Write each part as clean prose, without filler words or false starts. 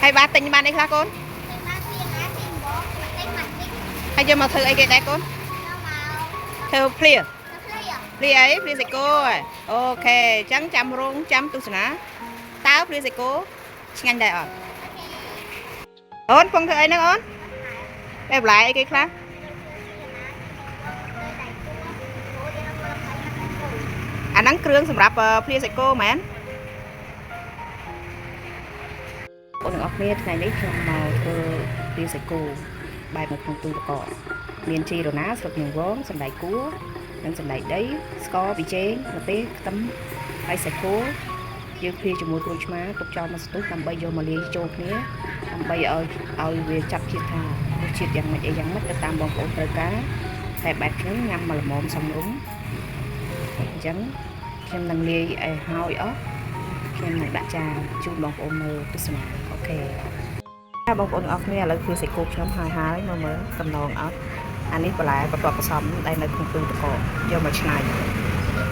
ហើយបានទិញបានអីខ្លះកូន ទិញបានពីណាពីបងទិញមកទិញ ហើយយកមកធ្វើអីគេដែរកូន យកមក ធ្វើភ្លា ទៅភ្លា ភ្លាអីភ្លាសាច់គោហ៎ OK អញ្ចឹងចាំរងចាំទស្សនាតើភ្លាសាច់គោឆ្ងាញ់ដែរអត់អូនពងធ្វើអីហ្នឹងអូនបែបបន្លែអីគេខ្លះអាហ្នឹងគ្រឿងសម្រាប់ភ្លាសាច់គោមែនបងប្អូនទាំងអស់គ្នាថ្ងៃនេះខ្ញុំមកធ្វើភ្លាសាច់គោបែបនៅក្នុងទូទឹកកកមានជីរណាស្លឹកញងវងសណ្តែកគួរនិងសណ្តែកដីស្ករប៊ីចេងម្ទេសខ្ទឹមហើយសាច់គោយើងភ្លាជាមួយក្រូចឆ្មាទុកចោលមួយស្ទុះដើម្បីយកមកលាយចូលគ្នាដើម្បីឲ្យវាចាប់ជាតិថារសជាតិយ៉ាងម៉េចអីយ៉ាងម៉េចទៅតាមបងប្អូនត្រូវការតែបែបខ្ញុំញ៉ាំមកល្មមសមរម្យអញ្ចឹងខ្ញុំនឹងលាយឲ្យហើយអស់ខ្ញុំនឹងដាក់ចានជូនបងប្អូនមើលទស្សនា OK បងប្អូនទាំងអស់គ្នាឥឡូវគឺសាច់គោខ្ញុំហើយហើយមើលមើលតំណងអត់អានេះបន្លែបន្ទាប់ผสมដែលនៅក្នុងទូទឹកកកយកមកច្នៃ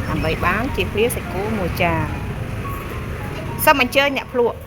ដើម្បីបានជាភ្លាសាច់គោមួយចានសូមអញ្ជើញអ្នកភ្លក់